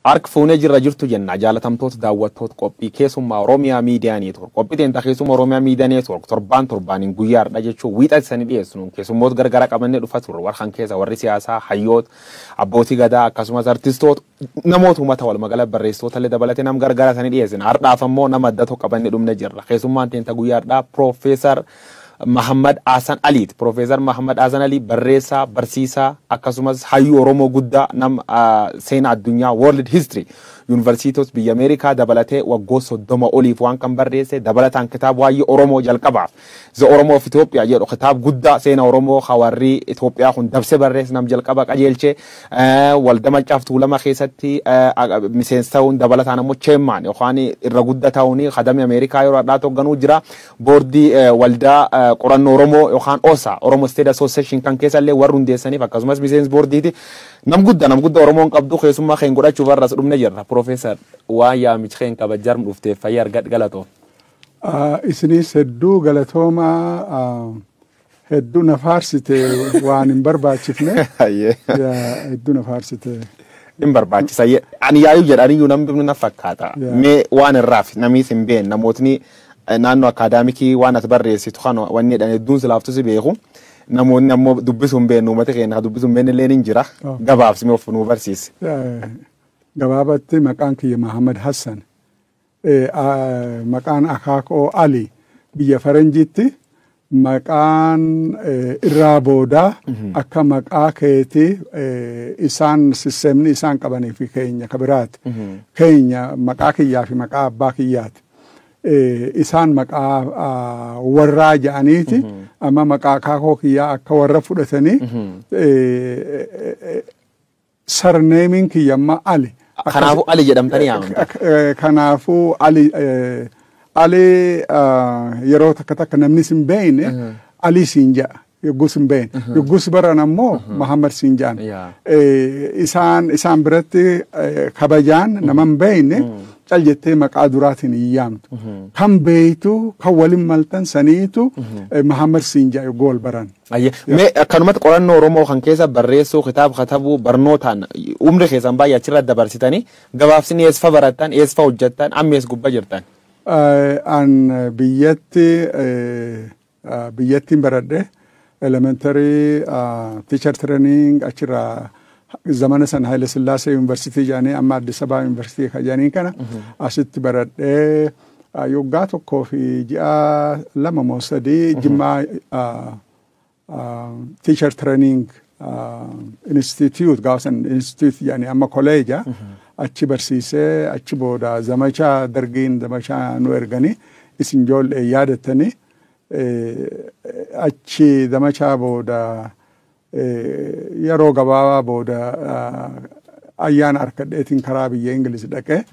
Harka fuunee jirra jirtu jenna jaalatamtoota daawwattoota qophii keessummaa Oromiyaa Miidiyaa Neetwoork. Qophii teentaa keessummaa Oromiyaa Miidiyaa Neetwoork torbaan torbaaniin guyyaa har'a jechuun wiixa isanii dhiyeessinu keessummoota gargara qabannee dhufa turre warra keessa warri siyaasaa, hayyoota, abbootii gadaa akkasumas artistoota namoota uummata wal magaalaa barreessitoota illee dabalatee nam gargara isanii dhiyeessina. Har'aaf ammoo nama adda tokko qabannee dhumne jirra. Keessummaan teentaa guyyaa har'aa Piroofeesar Mahammad Hasan Aliiti. Piroofeesar Mahammad Hasan Ali barreessaa, barsiisaa akkasumas hayyuu Oromoo guddaa nama seenaa addunyaa, World History, yuunivarsiitos biyya Ameerikaa dabalatee waggoota 30 oliif waan kan barreesse, dabalataan kitaaba waa'ee Oromoo jalqabaaf The Oromoo of Ethiopia jedhu, kitaaba guddaa seenaa Oromoo hawarrii Itoophiyaa kun dabse barreesse, nam jalqaba qajeelchee walda Maccaaf Tuulama keessatti miseensa ta'uun, dabalataan ammoo chairman yookaan irra guddaa ta'uun kadamii Ameerikaa yeroo addaa hoogganuu jira. Boordii waldaa qorannoo Oromoo yookaan OSA, Oromo State Association, kan keessa illee warri hundeessaniif akkasumas miseensa boordiiti. Nam guddaa, nam guddaa Oromoon qabdu keessummaa keen godhachuuf har'as dhumne jirra. Piroofeesar, waan yaamichi keen kabajarm dhufteef fayyaa argadh, galatoo. Isinis hedduu galatoomaa, hedduu na faarsite, waan hin barbaachifne. Hedduu na faarsite. Hin barbaachisa. Ani yaayuu jedhaniyyuu namni na fakkaata. Mee waan irraaf namiis hin beekne, namootni naannoo akaadaamikii waan ati barreessitu kan wanni jedhan hedduun silaaftu si beeku. Namoonni ammoo dubbisuu hin beekne, uummata keenya dubbisuu hin beekne illee ni jira. Gabaabsime of nuu barsiisi. Gabaabatti maqaan kiyya Mahammad Hassan. Maqaan akaakoo Ali. Biyya faranjiitti maqaan irraa boodaa akka maqaa keetii isaan sistemni isaan qabanii fi keenya kabiraati. Keenya maqaa kiyyaa fi maqaa abbaa kiyyaati. Isaan maqaa warraa jedhaniiti amma maqaa akaakoo kiyyaa akka warra fudhatanii surnameiin kiyya amma Ali. Kanaafuu Ali jedhamtanii yaamamta. Kanaafuu Ali. Ali yeroo takka takka namni sin beekne Ali siin jedha. Yoggus hin beekne. Yoggus baran ammoo Muhammad siin jedhan. Isaan biratti kabajaan nama hin beekne cal jettee maqaa duraatiin hin yaamtu. Kan beektu, kan waliin maltan saniitu Muhammad siin jedha yogguu wal baran. Mee akkanumatti qorannoo Oromoo kan keessa barreessuu, kitaaba katabuu, barnootaan umri keessan baay'ee achirra dabarsitanii, gabaabsini eessa barattan, eessa hojjettan, amma eessa gubbaa jirtan? An biyyatti biyyattiin baradhe, elementary, teacher training achirraa zamana san Haile Sillaasee Yuunivarsiitii jedhanii amma Addis Ababa Yuunivarsiitii kan jedhanii kana asitti baradhee, yoggaa tokkoo fi ji'a 2 moo 3 Jimmaa teacher training institute, gaafa san institute jedhanii amma koleeja, achi barsiisee, achi booda zamachaa dargiin zamachaa nu erganii, isin ijoollee yaadattanii, achi zamachaa booda yeroo gabaabaa booda ayyaana harkadheetiin karaa biyya Ingiliz dhaqee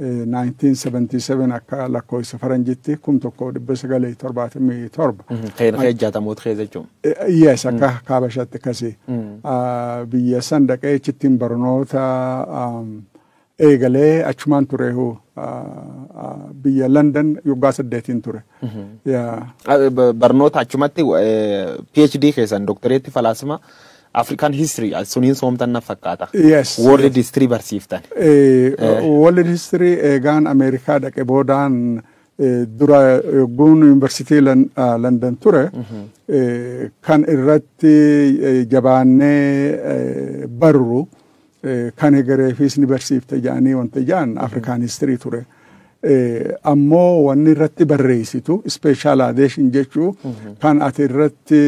1977 akka lakkoofsa faranjitti 1977. Qeerree jaatamoota keessa jechuun. Yes, akka kaabashaatti akkasii. Biyya san dhaqee achittiin barnoota eegalee achumaan tureehu biyya London yoggaa 8n ture. Barnoota achumatti PhD keessan doktoreetti falaasama African History suniin soomtan na fakkaata. Yes. World History barsiiftan. World History eegaan Ameerikaa dhaqe boodaan, dura yogguun yuunivarsiitii London ture kan irratti jabaannee barru, kan egereefis ni barsiifte jedhanii wanta jedhan, African History ture. Ammoo wanni irratti barreessitu specialization jechuu, kan ati irratti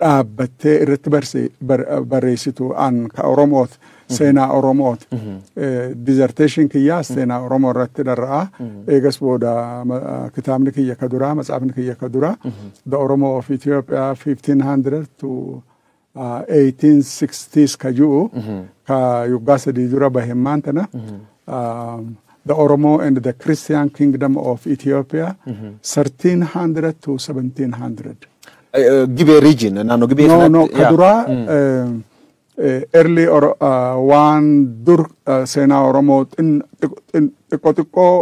dhaabbattee irratti barreessitu an ka Oromooti, seenaa Oromooti. Dissertation kiyyaa seenaa Oromoo irratti dharra'a. Eegas booda kitaabni kiyya ka duraa, matsaafni kiyya ka duraa, The Oromo of Ethiopia 1500 to 1860s ka ji'u, ka yoggaa 3 dura bahemmaan tana. The Oromo and the Christian Kingdom of Ethiopia 1300 to 1700. Gibee region, naannoo Gibee. No, no, ka duraa early waan dur seenaa Oromoo xiqqoo xiqqoo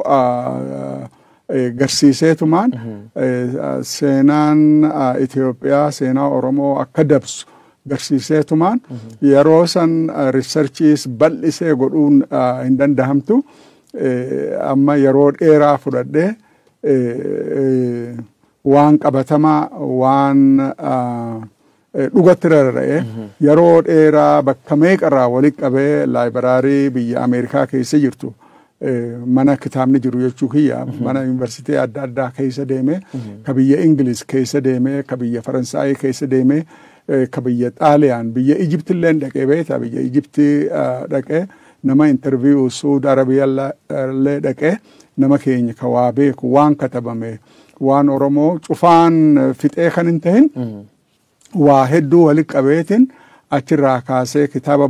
garsiiseetumaan seenaan Itoophiyaa seenaa Oromoo akka dabsu Garsiiseetumaan yeroo san researchiis bal'isee godhuun hin dandahamtu. Amma yeroo dheeraa fudhadhee waan qabatamaa, waan dhugatti rarra'e, yeroo dheeraa bakka meeqarraa walitti qabee, library biyya Ameerikaa keessa jirtu, mana kitaabni jiru jechuu kiyya, mana yuunivarsiitii adda addaa keessa deeme, ka biyya Ingiliz keessa deeme, ka biyya Faransaayii keessa deeme, ka biyya Xaaliyaan, biyya Ijipti illee dhaqee beekta, biyya Ijipti dhaqee nama interview, Suud Arabiyaa illee dhaqee nama keenya ka waa beeku, waan katabame, waan Oromoo cufaan fixee kan hin tahin waa hedduu walitti qabeetiin achirraa kaasee kitaaba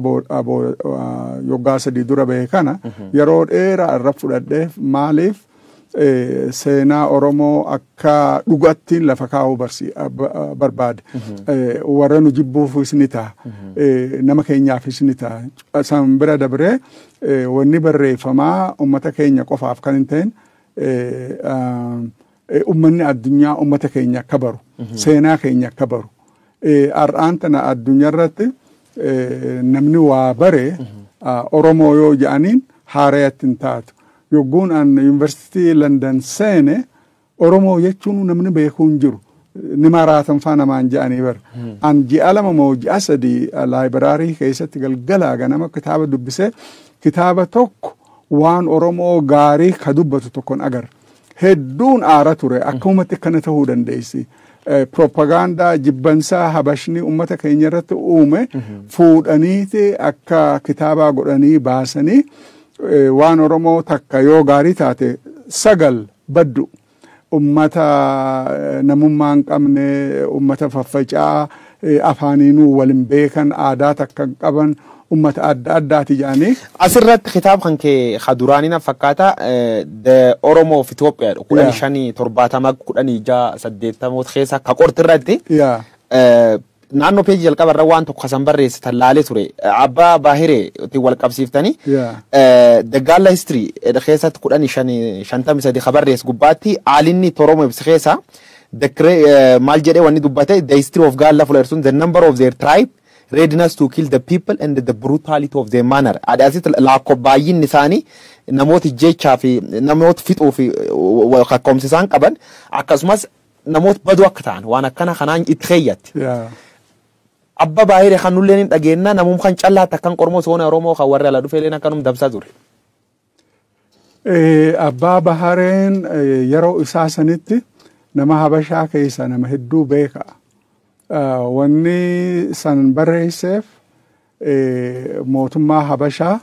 yoggaa 3 dura bahe kana yeroo dheeraa irra fudhadhee. Maaliif? Seenaa Oromoo akka dhugattiin lafa kaa'uu barbaade. Warra nu jibbuufis ni ta'a. Nama keenyaafis ni ta'a. San bira dabree wanni barreeffamaa uummata keenya qofaaf kan hin ta'in, uummanni addunyaa uummata keenya akka baru, seenaa keenya akka baru. Har'aan tana addunyaa irratti namni waa bare Oromoo yoo jedhaniin haarayatti hin taatu. Yogguun an yuunivarsiitii London seene Oromoo jechuun namni beekuu hin jiru. Ni maraatan faa namaan jedhanii bara. An ji'a 2 moo ji'a 3 library keessatti galgalaa ganama kitaaba dubbisee kitaaba tokko waan Oromoo gaarii ka dubbatu tokkon agarra. Hedduun aara ture, akkamumatti akkana ta'uu dandeessi. Propagaandaa jibbansaa habashni uummata keenya irratti uume fuudhaniiti akka kitaabaa godhanii baasanii, waan Oromoo takka yoo gaarii taate sagal baddu. Ummata namummaa hin qabne, ummata faffaca'aa, afaaniinuu walin beekan, aadaa takka hin qaban, ummata adda addaati jedhanii. Asirratti kitaaba kan kee duraanii na fakkaata, The Oromo of Ethiopia, 1570 1680 keessa ka qorti irratti naannoo peejii jalqaba irra waan tokko kasan barreessitan laalee ture. Abbaa Baahiree ittiin wal qabsiiftanii The Galla History keessatti 1553 ka barreesse gubbaatti haalinni Oromoo ibsa keessa maal jedhee wanni dubbate, The History of Galla fuula the number of their tribe, readiness to kill the people and the brutality of their manner. Asitti laakkoo baay'inni isaanii, namoota jechaa fi namoota fixuu fi kakkoomsi isaan qaban, akkasumas namoota baduu akka ta'an waan akkana kanaan itti keeyyatti. Abba baay'ee kan nulleen hin dhageenna, namum kan callaatti akkan qormoo soona Oromoo kan warri ala dhufeeleen akkanum dabsaa ture. Abbaa Bahareen yeroo isaa sanitti nama Habashaa keessa nama hedduu beeka. Wanni san barreesseef mootummaa Habashaa,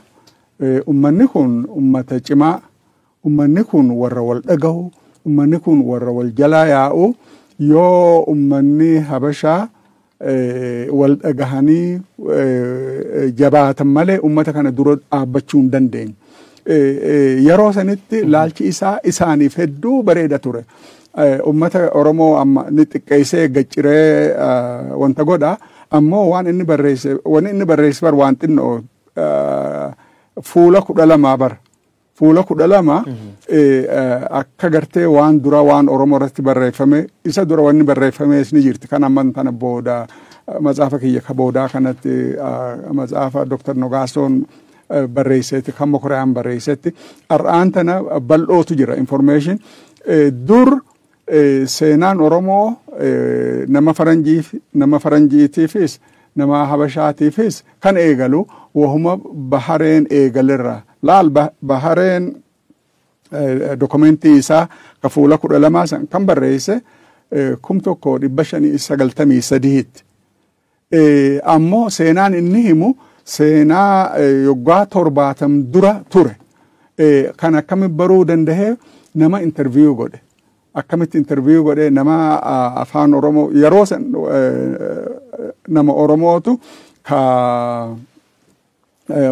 ummanni kun ummata cimaa, ummanni kun warra wal dhagahu, ummanni kun warra wal jalaa yaa'u, yoo ummanni Habashaa wal dhagahanii jabaatan malee ummata kana dura dhaabbachuu hin dandeenye. Yeroo sanitti laalchi isaa isaaniif hedduu bareeda ture. Ummata Oromoo amma ni xiqqeessee gacciree wanta godha. Ammoo waan inni barreesse, wanni inni barreesse bar waan xinnoo fuula 12 bara. Fuula 12 akka gartee waan dura waan Oromoo irratti barreeffame, isa dura wanni barreeffames ni jirti. Kan amman tana booda matsaafa kiyya ka boodaa kanatti, matsaafa Dr. Nogaasoon barreessetti, kan Mokoriyaan barreessetti, har'aan tana bal'ootu jira information. Dur seenaan Oromoo nama faranjiif, nama faranjiitiifis nama Habashaatiifis kan eegalu wahuma Bahareen eegalirra. Laal, Bahareen dokumentii isaa ka fuula 12 san kan barreesse 1593tti. Ammoo seenaan inni himu seenaa yoggaa 70 dura ture. Kan akkami baruu dandahee? Nama interview godhe. Akkamitti interview godhe? Nama afaan Oromoo yeroo san nama Oromootu ka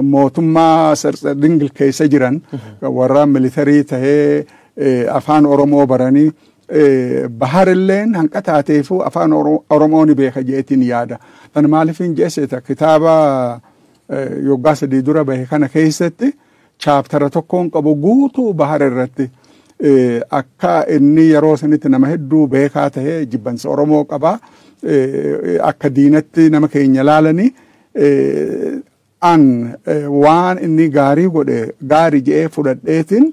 mootummaa Dingil keessa jiran, warra militarii tahee afaan Oromoo baranii, Baharilleen hanqa taateefuu afaan Oromoo ni beeka jeetiin yaada. Tan maaliifin jeesseeta, kitaaba yoggaa 3 dura bahe kana keessatti chaptera tokkoon qabu guutuu Bahar irratti, akka inni yeroo sanitti nama hedduu beekaa tahee jibbansa Oromoo qabaa. Akka diinatti nama keenya laalanii. An waan inni gaarii godhe gaarii je'ee fudhadheetiin,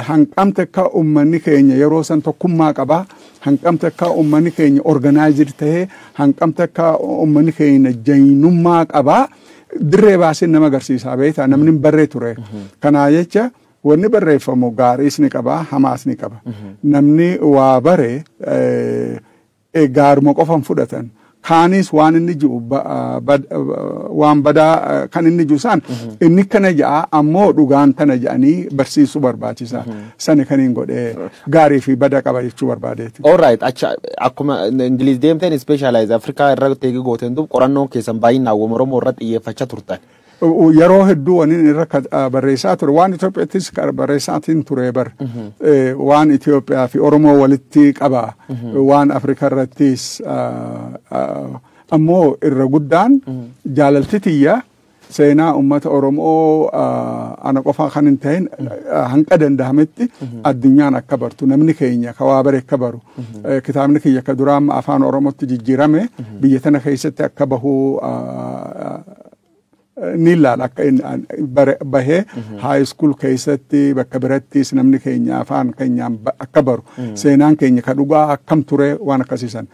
hanqamte akka ummanni keenya yeroo san tokkummaa qabaa, hanqamte akka ummanni keenya organized tahee, hanqamte akka ummanni keenya jaynummaa qabaa dirree baasee nama agarsiisaa. Beektaa, namni hin barree ture. Kanaa jecha wanni barreeffamu gaariis ni qabaa, hamaas ni qaba. Namni waa bare gaaruma qofan fudhatan. Kaanis waan inni ji'u waan badaa kan inni ji'u san inni kana ja'a, ammoo dhugaan tana ja'anii barsiisuu barbaachisa. Sani kan hin godhee gaarii fi bada qaba jechuu barbaadeeti. Alright, acha akkuma Ingiliz deemteen specialize Afrikaa irra teegi gooteen, duub qorannoon keessan baay'inaan Oromoo irratti xiyyeeffachaa turtan. Yeroo hedduu waniin irra barreessaa ture waan Itoophiyaattis barreessaatiin ture bar, waan Itoophiyaa fi Oromoo walitti qaba, waan Afrikaa irrattis. Ammoo irra guddaan jaalalti tiyya seenaa uummata Oromoo ana qofaa kan hin ta'in, hanqa danda'ametti addunyaan akka bartu, namni keenya ka waa bare akka baru. Kitaabni kiyya ka duraa amma afaan Oromootti jijjiirame biyya tana keessatti akka bahuu ni ilaala, akka inni bahee high school keessatti, bakka birattis namni keenya afaan keenyaan akka baru, seenaan keenya ka dhugaa akkam ture, waan akkasiisan.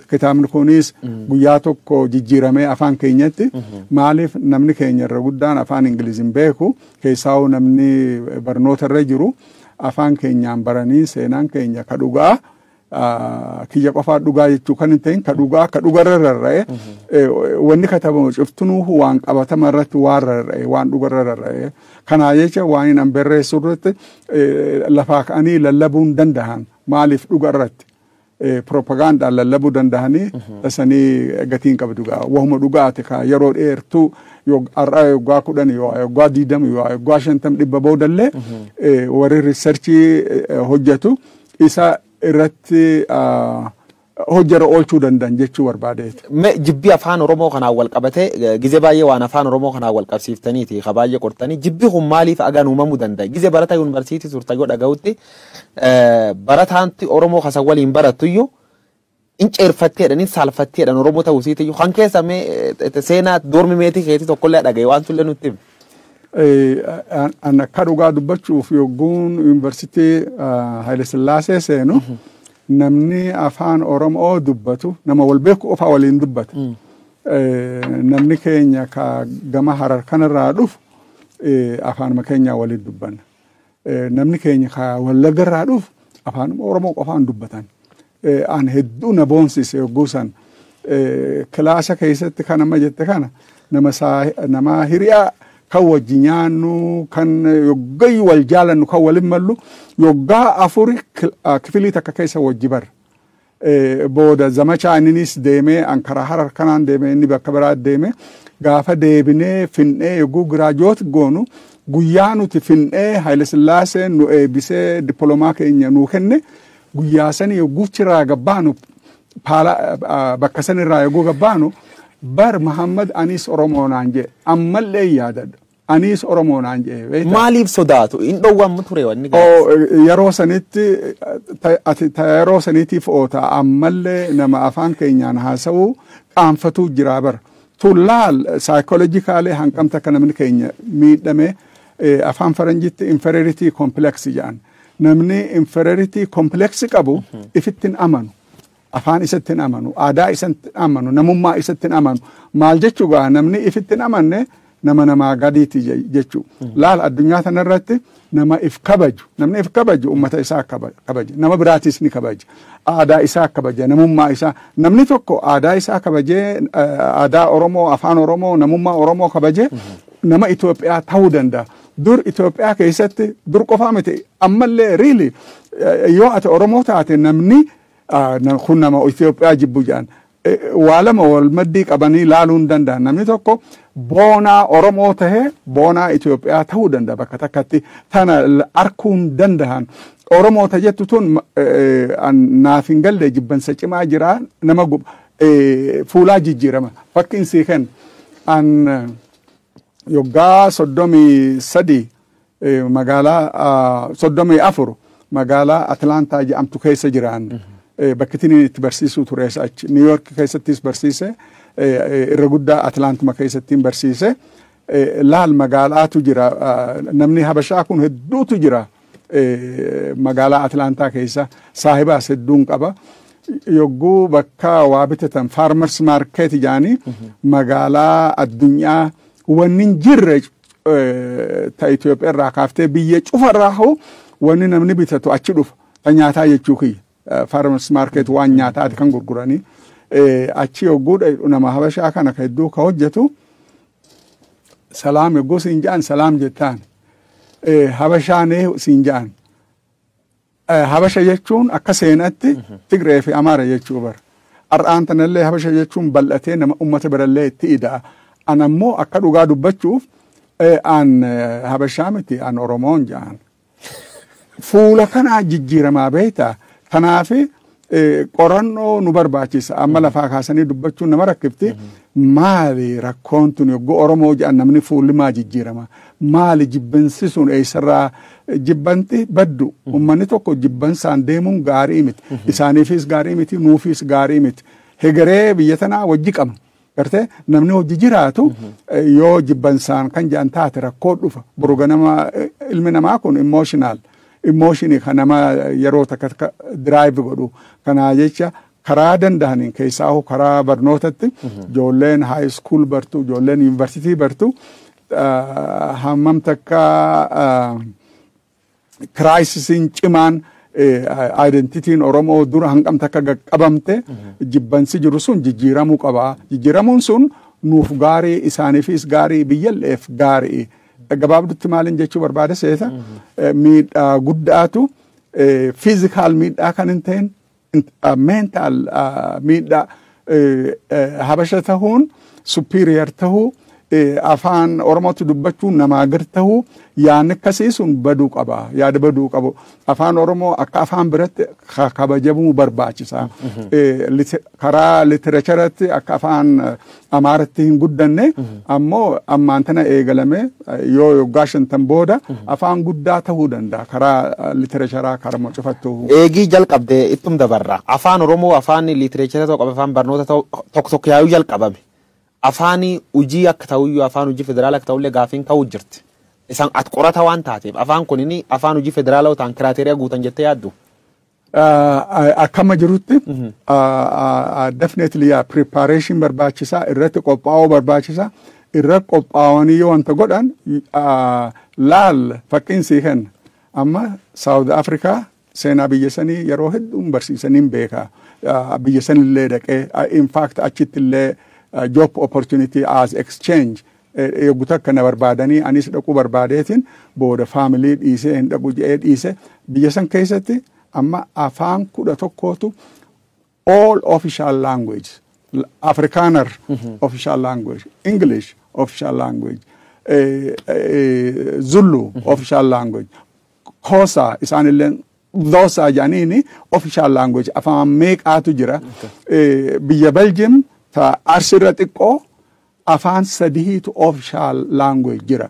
Kitaabni kunis guyyaa tokko jijjiiramee afaan keenyatti. Maaliif? Namni keenya irra guddaan afaan Ingiliziin beeku, keessaa'u namni barnoota irra jiru afaan keenyaan baranii seenaan keenya ka dhugaa, kiyya qofaa dhugaa jechuu kan hin ta'in, ka dhugaa ka dhugarra rarra'e, wanni katabamu cuftunuu waan qabatama irratti waan rarra'e, waan dhugarra rarra'e. Kanaa jecha waan hin barreessu irratti lafaa ka'anii lallabuu hin danda'an. Maaliif? Dhuga irratti propagandaan lallabuu danda'anii tasanii gatiin qabdu gaa. Wahuma dhugaate ka yeroo dheertuu, har'a yoggaa 10, yoggaa 20, yoggaa 50, 100 boodallee warri research hojjetu isa irratti hojjara oolchuu danda'an jechuu barbaadeeti. Jibbii afaan Oromoo kanaan wal qabatee, gizee baay'ee waan afaan Oromoo kanaan wal qabsiiftaniiti ka baay'ee qortanii. Jibbi kun maaliif agaan uumamuu danda'a? Gizee barataa yuunivarsiitii turta yoo dhaga'utti, barataanti Oromoo kasa waliin barattuyyuu in ceerfatteedhaan, in saalfatteedhaan Oromoo ta'uu isiitiyyuu kan keessa mee seenaa dorm mate keetii tokkollee dhaga'e waan tullee nutti himi. An akka dhugaa dubbachuuf, yogguun yuunivarsiitii Haile Sillaasee seenu, namni afaan Oromoo dubbatu nama wal beeku qofaa waliin dubbata. Namni keenya ka gama Harar kanarraa dhufu afaanuma keenyaa waliin dubbanna. Namni keenya ka Wallaggarraa dhufu afaanuma Oromoo qofaan dubbatan. An hedduu na boonsise yogguu san. Kilaasa keessatti kan amma jette kana nama hiriyaa kan wajji nyaannu, kan yoggayyuu wal jaalannu, kan walin mallu, yoggaa 4 kifilii takka keessa wajji barra. Booda zamachaa inninis deemee, an karaa Harar kanaan deemee, inni bakka biraa deeme. Gaafa deebinee finnee yogguu graduate goonu, guyyaa nuti finnee Haile Sillaaseen nu eebbisee dippiloomaa keenya nuu kenne, guyyaa sani yogguu chiraa gabbaanu, bakka sanirraa yogguu gabbaanu, bar Muhammad "Anis Oromoo" naan jee. Ammallee yaadadha. "Anis Oromoo" naan jee. Maaliif sodaatu? In dhowwamu ture wanni? Yeroo sanitti ati yeroo saniitiif oota, ammallee nama afaan keenyaan haasa'uu qaanfatuu jira bara. Tullaal psychologically hanqamta akka namni keenya miidhame, afaan faranjitti inferiority complex jedhan. Namni inferiority complex qabu ifittiin amanu. Afaan isatti hin amanu, aadaa isatti hin amanu, namummaa isatti hin amanu. Maal jechuu gaa, namni ifitti hin amanne nama namaa gadiiti jechuu. Laal, addunyaa tanarratti nama if kabaju, namni if kabaju ummata isaa kabaja, nama biraatis ni kabaja. Aadaa isaa kabaja, namummaa isaa. Namni tokko aadaa isaa kabajee, aadaa Oromoo, afaan Oromoo, namummaa Oromoo kabajee nama Itoophiyaa ta'uu danda'a. Dur Itoophiyaa keessatti, dur qofaa miti, ammallee really yoo ati Oromoo taate namni kun nama Itoophiyaa jibbu jedhan. Waa lama wal maddii qabanii laaluu hin danda'an. Namni tokko boonaa Oromoo tahee boonaa Itoophiyaa ta'uu danda'a bakka takkatti, tana arkuu hin danda'an. Oromoo ta jettu tun naaf hin galle, jibbansa cimaa jira, nama fuulaa jijjiirama. Fakkiin sii kenna. An yoggaa 33, magaalaa 34 magaalaa Atlaantaa jedhamtu keessa jiraan. Bakki inni itti barsiisuu ture achi. New York keessattis barsiise, irra guddaa Atlantuma keessattiin barsiise. Laal, magaalaatu jira, namni Habashaa kun hedduutu jira magaalaa Atlantaa keessa, saahibaas hedduun qaba. Yogguu bakka waa bitatan, farmers market jedhanii, magaalaa addunyaa wanni hin jirre ta Itoophiyaa irraa kaaftee biyya cufarraa hoo wanni namni bitatu achi dhufa. Ta nyaataa jechuu kiyya. Farmers market waan nyaataati kan gurguranii. Achi yogguu nama Habashaa kana ka hedduu ka hojjetu, salaam yogguu siin jedhan, salaam jettaan. Habashaanee siin jedhan. Habasha jechuun akka seenatti Tigree fi Amaara jechuu bara. Har'aan tanallee Habasha jechuun bal'atee nama ummata birallee itti ida'a. An ammoo akka dhugaa dubbachuuf an Habashaa miti, an Oromoon jedhan. Fuula kanaa jijjiiramaa beektaa. Kanaafi qorannoo nu barbaachisa. Amma lafaa kaasanii dubbachuun nama rakkifti. Maali rakkoon tun? Yogguu Oromoo jedhan namni fuulli maa jijjiirama? Maali jibbansi sun? Eessarraa jibbanti baddu? Uummanni tokko jibbansaan deemuun gaarii miti. Isaaniifis gaarii miti, nuufis gaarii miti. Hegeree biyya tanaa wajji qabna. Gartee namni hojii jiraatu yoo jibbansaan kan jedhan taate rakkoo dhufa. Boru ganama ilmi namaa kun emotional. Emotionii kan nama yeroo takka takka drive godhu. Kanaa jecha karaa danda'aniin, keessaa karaa barnootatti, ijoolleen high school bartu, ijoolleen yuunivarsiitii bartu, hammam takka crisisiin cimaan identityn Oromoo dura hangam takka qaqqabamte, jibbansi jiru sun jijjiiramuu qaba. Jijjiiramuun sun nuuf gaarii, isaaniifis gaarii, biyyalleef gaarii. Gabaabdutti maalin jechuu barbaada seeta? Miidhaa guddaatu, physical miidhaa kan hin ta'in, mental miidhaa, Habasha tahuun superior tahuu, afaan Oromootti dubbachuun namaa gad tahuu, yaadni akkasii sun baduu qaba. Yaada baduu qabu. Afaan Oromoo akka afaan biratti kabajamuu barbaachisa. Karaa literatureatti akka afaan Amaaraatti hin guddanne, ammoo ammaan tana eegalame, yoo waggaa 50 booda afaan guddaa tahuu danda'a karaa literaturaa karaa cufattuu. Eegii jalqabdee ittum dabarra. Afaan Oromoo afaan literature ta'uu qaba, afaan barnoota tokko tokko yaa'uu jalqabame. Afaan hojii akka ta'uyyuu, afaan hojii federaala akka ta'ullee gaafiin ka'uu jirti. Isaan ati qorata waan taateef, afaan kun inni afaan hojii federaalaa ta'an criteria guutan jettee yaaddu? Akkama jirutti definitely preparation barbaachisaa, irratti qophaa'uu barbaachisaa. Irra qophaa'anii yoo wanta godhan, laal, fakkiin sii kenna. Amma South Africa seenaa biyya sanii yeroo hedduun barsiisaniin beeka. Biyya sanillee dhaqee, in fact achitti illee job opportunity as exchange yogguu takka na barbaadanii, anis dhaquu barbaadeetiin booda family dhiisee hin dhaqu jedhee dhiise. Biyya san keessatti amma afaan 11tu all official language: Afrikaner official language, English official language, Zulu official language, Xhosa, isaanillee Xhosa jedhaniini, official language. Afaan meeqaatu jira? Biyya Belgium ta Arsirra xiqqoo afaan sadiitu official language jira.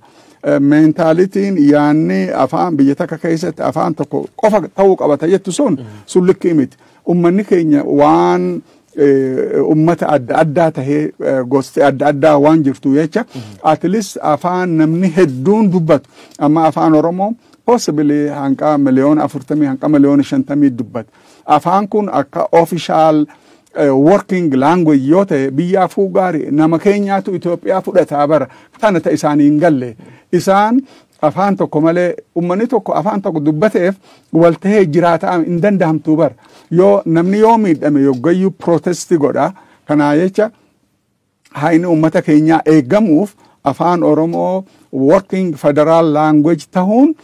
Mentalityn yaanni afaan biyya takka keessatti afaan tokko qofa ta'uu qabata jettu sun likkii miti. Ummanni keenya waan ummata adda addaa tahee, gosti adda addaa waan jirtu jecha, at least afaan namni hedduun dubbatu. Amma afaan Oromoo possibly hanqa miliyoona 40, hanqa miliyoona 50 dubbata. Afaan kun akka official working language yoo ta'e biyyaafuu gaarii, nama keenyaatu Itoophiyaa fudhataa bara tana ta isaanii hin galle. Isaan afaan tokko malee, ummanni tokko afaan tokko dubbateef waltahee jiraataa hin danda'amtu bara. Yoo namni yoo miidhame yoggayyuu protest godha. Kanaa jecha hayni ummata keenyaa eeggamuuf afaan Oromoo working federal language tahuun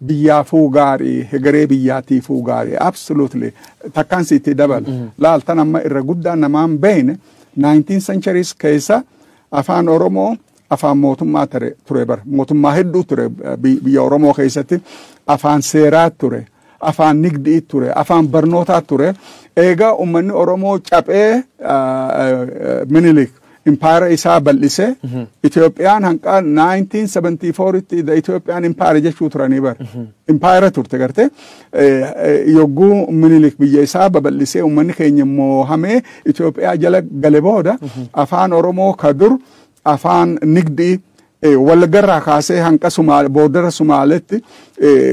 biyyaafuu gaarii, hegeree biyyaatiifuu gaarii, absolutely. Takkaan itti dabala. Laal, tan amma irra guddaan namaan beekne, 19 centuries keessa afaan Oromoo afaan mootummaa ture bara. Mootummaa hedduu ture biyya Oromoo keessatti. Afaan seeraa ture, afaan nigdii ture, afaan barnootaa ture. Eegaa ummanni Oromoo caphee Minilik Impaayera isaa bal'isee, Itoophiyaan hanqa 1974tti the Ethiopian Empire jechuu turanii bara. Impaayera turte gartee. Yogguu Minilik biyya isaa babal'isee, uummanni keenya moohamee Itoophiyaa jala gale booda, afaan Oromoo ka dur afaan nigdii Wallaggarraa kaasee hanqa boodara Sumaaletti,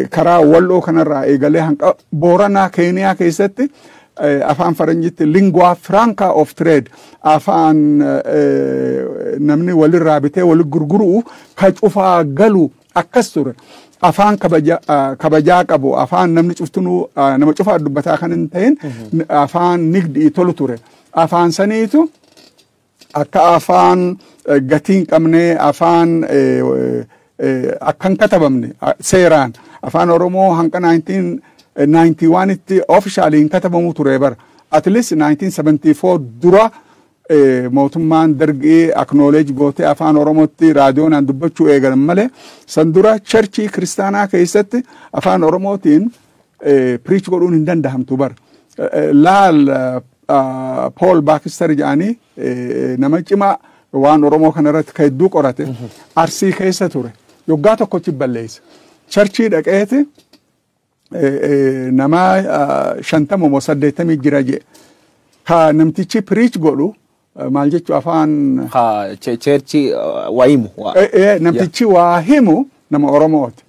karaa Walloo kanarraa eegalee hanqa Booranaa Keeniyaa keessatti, afaan Faranjitti lingua franca of trade, afaan namni walirraa bitee wali gurguruu ka cufaa galu akkas ture. Afaan kabajaa qabu, afaan namni cuftunuu nama cufaa dubbataa kan hin ta'in, afaan nigdii tolu ture. Afaan saniitu akka afaan gatii hin qabne, afaan akka hin katabamne seeraan. Afaan Oromoo hanqa 1991tti officially hin katabamu ture bara. At least 1974 dura mootummaan Dargii acknowledge gootee afaan Oromootti raadiyoonaan dubbachuu eegalan malee, san dura churchii kiristaanaa keessatti afaan Oromootiin preach godhuun hin dandahamtu bara. Laal, Paul Baxter jedhanii nama cimaa waan Oromoo kanarratti ka hedduu qorate Arsii keessa ture. Yoggaa tokkochi balleessa. Churchii dhaqeeti nama 50 moo 80 jira jee. Ka namtichi preach godhu maal jechuu afaan Churchii waa himu. Namtichi waa himu nama Oromooti.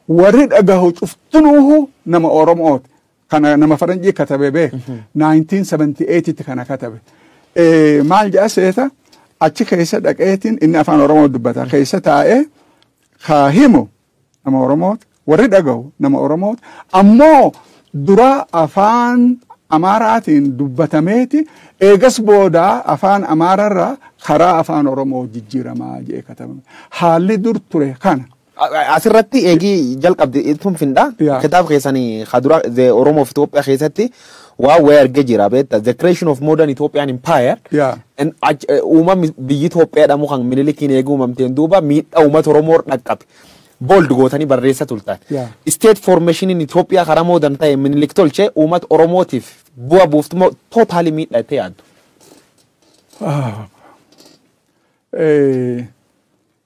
Warri dhagahu cuftunuuhu nama Oromooti. Kana nama Faranjii katabe beek. 1978tti kana katabe. Maal jedha seeta? Achi keessa dhaqeetiin inni afaan Oromoo dubbata. Keessa taa'ee ka himu nama Oromooti. Warri dhagahu nama Oromooti. Ammoo dura afaan Amaaraatiin dubbatameeti, eegas booda afaan Amaararraa karaa afaan Oromoo jijjiiramaa jee katabame. Haalli dur ture kana. Asirratti eegii jalqabde ittiin finda. Kitaaba keessanii kadura The Oromo of Ethiopia keessatti waa wayii argee jira beekta. The Creation of Modern Ethiopian Empire. Uumamni biyyi Itoophiyaa jedhamu kan Minilikiin eeguu uumamteen duuba miidhaa uummata Oromoo dhaqqabe. Bold gootanii barreessa turtan. State formation in Itoophiyaa karaa modern ta'e Minilik tolchee uummata Oromootiif bu'a buuftumoo totally miidhaa itti yaaddu?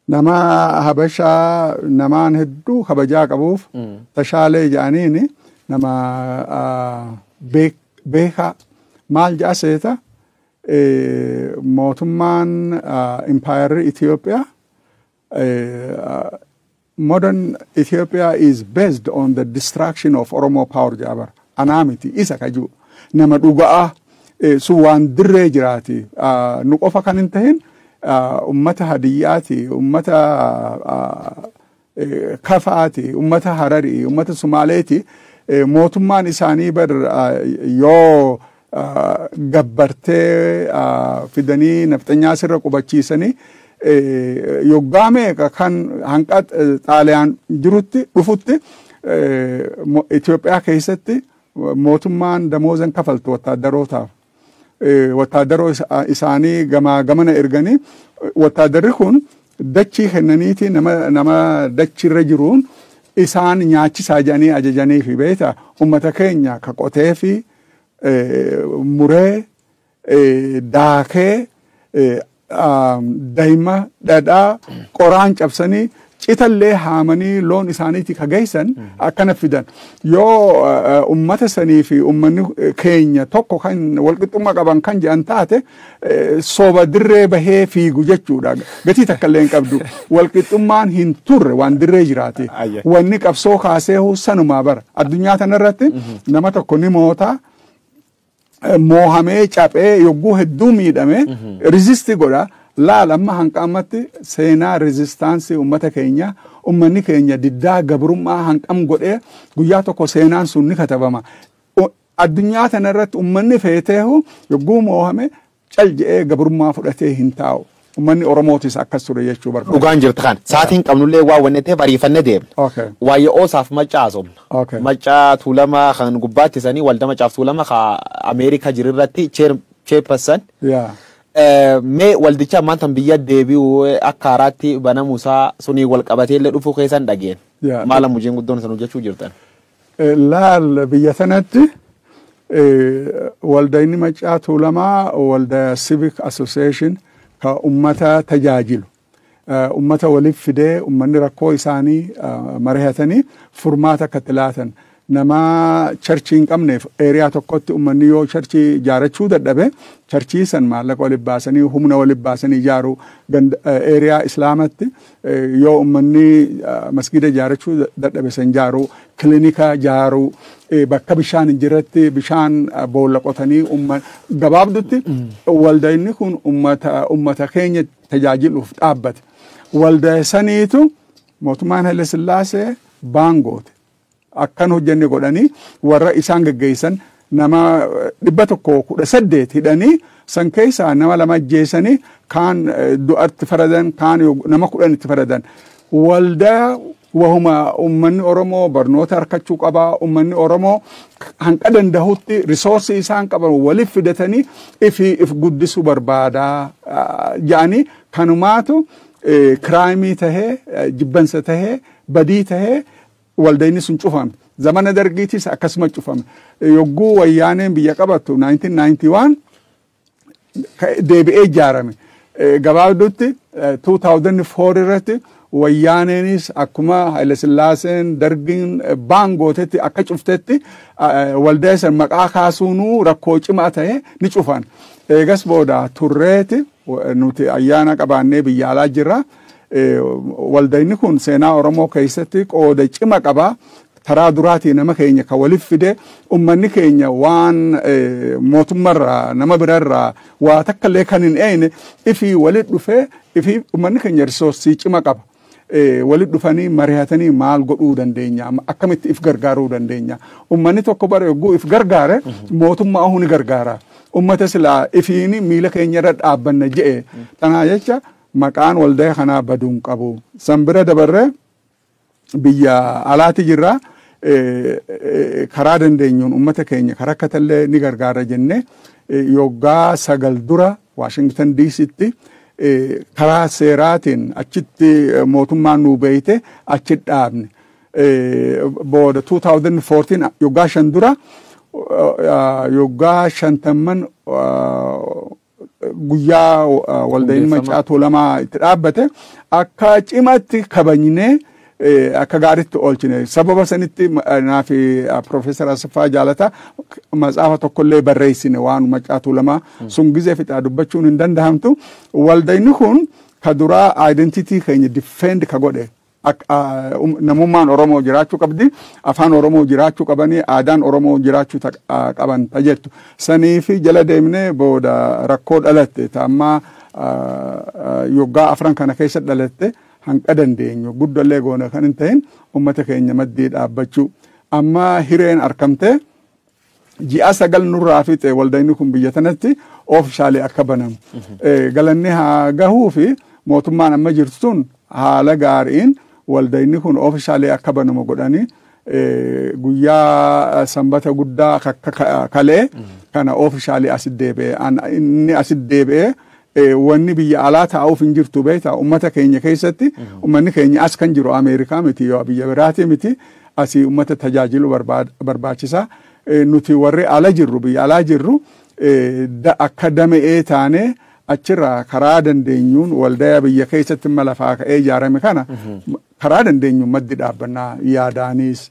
Nama Habashaa namaan hedduu kabajaa qabuuf Tashaalee jedhaniini, nama beekaa, maal jedha seeta? Mootummaan impaayarri Itoophiyaa, modern Ethiopia is based on the destruction of Oromo power jedha bara. Anaa miti, isa kajuu nama dhuga'aa sun waan dirree jiraati. Nu qofa kan hin tahin, ummata Hadiyyaati, ummata Kafaati, ummata Hararii, ummata Sumaaleeti. Mootummaan isaanii bar yoo gabbartee fidanii nafxanyaa sirra qubachiisanii, yoggaa meeqa kan hanqa Xaaliyaan jirutti dhufutti Itoophiyaa keessatti mootummaan damoozan kafaltu wattaaddarootaaf. Wattaaddaroo isaanii gamaa gamana erganii, wattaaddarri kun dachii kennaniiti nama dachirra jiruun isaan nyaachisaa jedhanii ajajanii fi beeta ummata keenya ka qotee fi muree, daakee, daa'ima dhadhaa qoraan cabsanii, citallee haamanii loon isaaniiti ka geessan akkana fidan. Yoo ummata sanii fi ummanni keenya tokko kan walqixxummaa qaban kan jedhan taate, soba dirree bahee fiigu jechuudha. Gatii takka illee hin qabdu. Walqixxummaan hin turre, waan dirree jiraate. Wanni qabsoo kaasee sanumaa bara. Addunyaa tanarratti nama tokko ni mootaa, moohamee, caphee, yogguu hedduu miidhame resist godha. Laal, amma hanqa ammatti seenaa resistanceii ummata keenya, ummanni keenya diddaa gabrummaa hanqam godhee, guyyaa tokko seenaan sun ni katabama. Addunyaa tanarratti ummanni feeteehu yogguu moohame cal je'ee gabrummaa fudhatee hin taa'u. Ummanni Oromootis akkas ture jechuu barbaada. Dhugaan jirtu kan. Sa'aatiin qabnullee waa wanne ta'eef ariifannee deemna. Waa'ee oosaaf Maccaa haasofna. Maccaa Tuulamaa kan gubbaatti sanii waldaa Maccaaf Tuulama kan Ameerikaa jirirratti chairperson. Mee waldicha ammaan tan biyya deebi'u akka haaraatti banamuusaa sunii wal qabatee illee dhufuu keessan dhageen. Maal hojiin guddoon san hojjechuu jirtan? Laal, biyya sanatti waldayni Maccaa Tuulamaa waldaa civic association Ka ummata tajaajilu. Ummata waliif fidee ummanni rakkoo isaanii mari'atanii furmaata akka itti laatan. Nama churchii hin qabneef, area tokkotti ummanni yoo churchii ijaarachuu dadhabe, churchii san maallaqa waliif baasanii, humna waliif baasanii ijaaruu. Area islaamatti yoo ummanni masgida ijaarachuu dadhabe, san ijaaruu, kilinika ijaaruu, bakka bishaan hin jirretti bishaan boolla qotanii. Gabaabdutti waldayni kun ummata keenya tajaajiluuf dhaabbate. Waldaa saniitu mootummaan Haile Sillaasee baangoote. Akkan hojjenne godhanii warra isaan geggeessan nama 118 hidhanii, san keessaa nama lama ajjeesanii, kaan du'atti faradan, kaan nama 10 itti faradan. Waldaa wahuma ummanni Oromoo barnoota harkachuu qabaa, ummanni Oromoo hanqa dandahutti resourceii isaan qaban waliif fidatanii ifi if guddisuu barbaadaa jedhanii, kanumaatu crimeii tahee, jibbansa tahee, badii tahee waldayni sun cufame. Zamana Dargiitis akkasuma cufame. Yogguu Wayyaaneen biyya qabattu 1991 deebi'ee ijaarame. Gabaabdutti 2004 irratti Wayyaaneenis akkuma Haile Sillaaseen, Dargiin baangootetti akka cuftetti, waldaa san maqaa kaasuunuu rakkoo cimaa ta'e ni cufan. Eegas booda turreeti nuti ayyaana qabaannee biyya alaa jirra. Waldayni kun seenaa Oromoo keessatti qooda cima qaba. Taraa duraatii nama keenya ka waliif fide, ummanni keenya waan mootummarraa, nama birarraa waa takka illee kan hin eeyne ifii walit dhufee, ifii ummanni keenya resourceii cima qaba. Walit dhufanii mari'atanii maal godhuu dandeenya, akkamitti if gargaaruu dandeenya? Ummanni tokko bara yogguu if gargaare mootummaa ni gargaara. Ummata silaa ifiini miila keenya irra dhaabbanna je'e. Tanaa jecha maqaan waldaa kanaa baduu hin qabu. San bira dabarree biyya alaati jirra. Karaa dandeenyuun ummata keenya karaa akkatallee ni gargaara jenne, yoggaa 9 dura Washington DCtti karaa seeraatiin achitti mootummaan nuu beeyte achi dhaabne. Booda 2014, yoggaa 5 dura, yoggaa shantamman guyyaa waldaan Maccaa Tuulamaa itti dhaabbate akka cimatti kabajnee akka gaariitti oolchine. Sababa sanitti naafi Profeesar Asaffaa Jaalataa matsaafa tokkollee barreessine. Waan Maccaa Tuulamaa sun gizee fixaa dubbachuun hin dandahamtu. Waldayni kun ka duraa identity keenya defend ka godhe, namummaan Oromoo jiraachuu qabdi, afaan Oromoo jiraachuu qabanii, aadaan Oromoo jiraachuu qaban tajettu. Sanii fi jala deemnee booda rakkoo dhalatte ta'ammaa yoggaa afran kana keessa dhalatte, hanqa dandeenyu guddallee goona kan hin ta'in ummata keenya maddii dhaabbachuu. Amma hireen argamtee ji'a 9 nurraa fixe waldayni kun biyya tanatti officially akka banamu. Galanni haa gahuu fi mootummaan amma jirtu tun haala gaariin waldayni kun officially akka banamu godhanii, guyyaa Sanbata Guddaa kalee kana officially asit deebi'e. Inni asit deebi'ee wanni biyya alaa taa'uuf hin jirtu, beektaa? Ummata keenya keessatti, ummanni keenya as kan jiru Ameerikaa miti yoo biyya biraati miti, asii ummata tajaajilu barbaachisa. Nuti warri ala jirru, biyya alaa jirru, akka dame'ee taanee achirraa karaa dandeenyuun waldaya biyya keessatti lafaa ka'ee ijaarame kana karaa dandeenyuun maddi dhaabbannaa, yaadaanis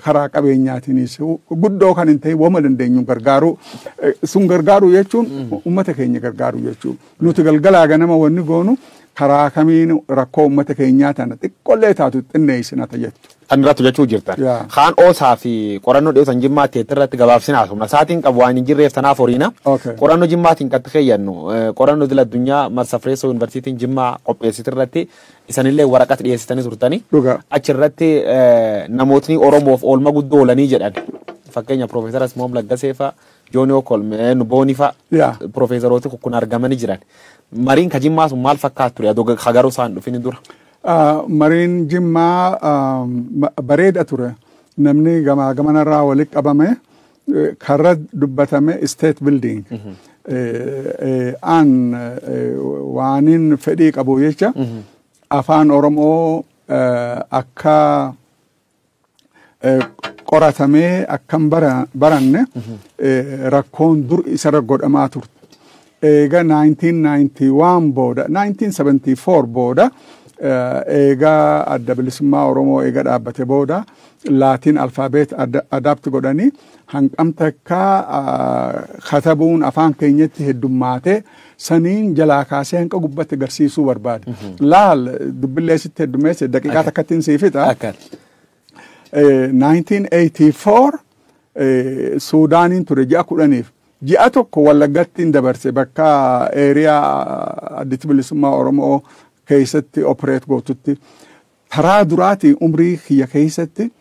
karaa qabeenyaatiinis guddoo kan hin ta'in wama dandeenyuun gargaaruu. Sun gargaaruu jechuun ummata keenya gargaaruu jechuu. Nuti galgalaa ganama wanni goonu karaa kamiin rakkoo ummata keenyaa tana xiqqollee taatu xinneessina jettu. Kan irratti hojjechuu jirtan. Kaan oosaa fi qorannoo dhiyeessan Jimmaa teetti irratti gabaabsina haasofna. Sa'aatiin qabu waan hin jirreef tanaaf horiina. Qorannoo Jimmaatiin qatti keeyyannu, qorannoo idil addunyaa Marsa Fireesoo Yuunivarsiitiin Jimmaa qopheessite irratti isanillee waraqata dhiyeessitanii turtanii. Achirratti namootni Oromoof oolma guddoo oolanii jedhan. Fakkeenya Piroofeesar Asmoom Laggasee fa'a, Jooniyoo Kolmeen Boonii fa'a, piroofeesarooti kun argamanii jiran. Mariin ka Jimmaa sun maal fakkaatu ture adoo hagaruu isaan dhufini dura? Mariin Jimmaa bareeda ture. Namni gamaa gamanarraa walitti qabame, karra dubbatame state building. An waanin fedhii qabu jecha afaan Oromoo akka qoratamee akkam baranne rakkoon dur isarra godhamaa turte. Eega 1991 booda, 1974 booda, eega Adda Bilisummaa Oromoo eega dhaabbate booda Latin alphabet adapt godhanii hanqam takka katabuun afaan keenyatti heddummaate saniin jalaa kaasee hanqa gubbatti agarsiisuu barbaade. Laal, dubbillee sitti heddummeesse, daqiiqaa takkattiin sii fixa. 1984 Suudaaniin ture ji'a 10f. Ji'a tokko Wallaggattiin dabarse, bakka area Additi Bilisummaa Oromoo keessatti operate gootutti. Karaa duraatiin umrii kiyya keessatti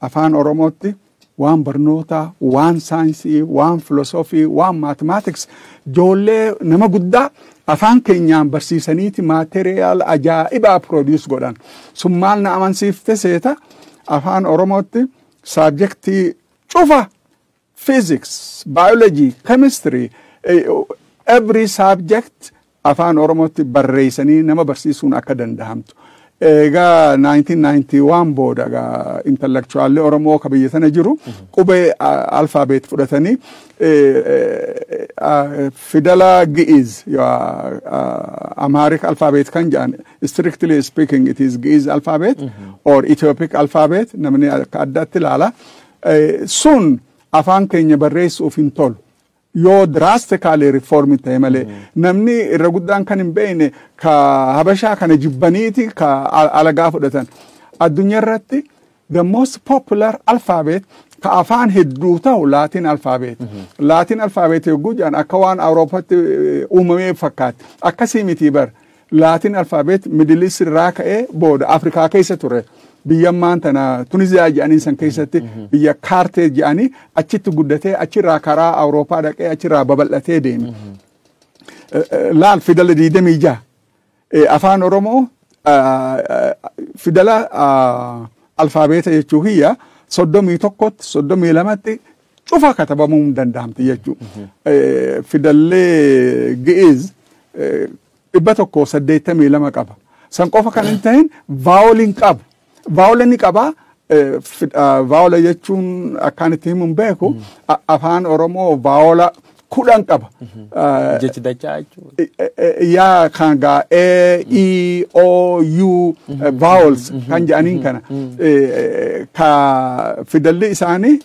afaan Oromootti waan barnootaa, waan saayinsii, waan filosoofii, waan mathematics ijoollee nama guddaa afaan keenyaan barsiisaniiti material ajaa'ibaa produce godhan. Sun maal na amansiifte seeta? Afaan Oromootti subjectii cufa, physics, biology, chemistry, every subject afaan Oromootti barreessanii nama barsiisuun akka dandahamtu. Egaa 1991 booda egaa intellectualli Oromoo ka biyya tana jiru qubee alphabet fudhatanii fidala Gi'iz, Amharic alphabet kan jedhan, strictly speaking it is Gi'iz alphabet or Ethiopic alphabet, namni akka addaatti ilaala. Sun afaan keenya barreessuuf hin tolu, yoo drastically reform ta'e malee. Namni irra guddaan kan hin beekne ka Habashaa kana jibbaniiti ka alagaa fudhatan. Addunyaa irratti the most popular alphabet ka afaan hedduu ta'u Latin alphabet. Latin alphabet yogguu jedhan akka waan Awuroopaatti uumamee fakkaatti. Akkasii miti bar. Latin alphabet Middle East irraa ka'ee booda Afrikaa keessa ture. Biyyammaan tana Tuniziyaa jedhanii san keessatti, biyya Kaartee jedhanii, achitti guddatee achirraa karaa Awurooppaa dhaqee achirraa babal'atee deeme. Laal, fidala 26, afaan Oromoo fidala alfaabeeta jechuu kiyya 31tti, 32tti cufa katabamuu hin danda'amti jechuudha. Fidallee Gi'iz 182 qaba. San qofa kan hin ta'in voweliin qabu. Vowel ni qaba. Vowela jechuun akkaan itti himuun beeku, afaan Oromoo vowela 10 qaba. Jechi dachaa jechuudha. Yaa, kan gaa A, E, O, U vowels kan jedhaniin kana. Ka fidalli isaanii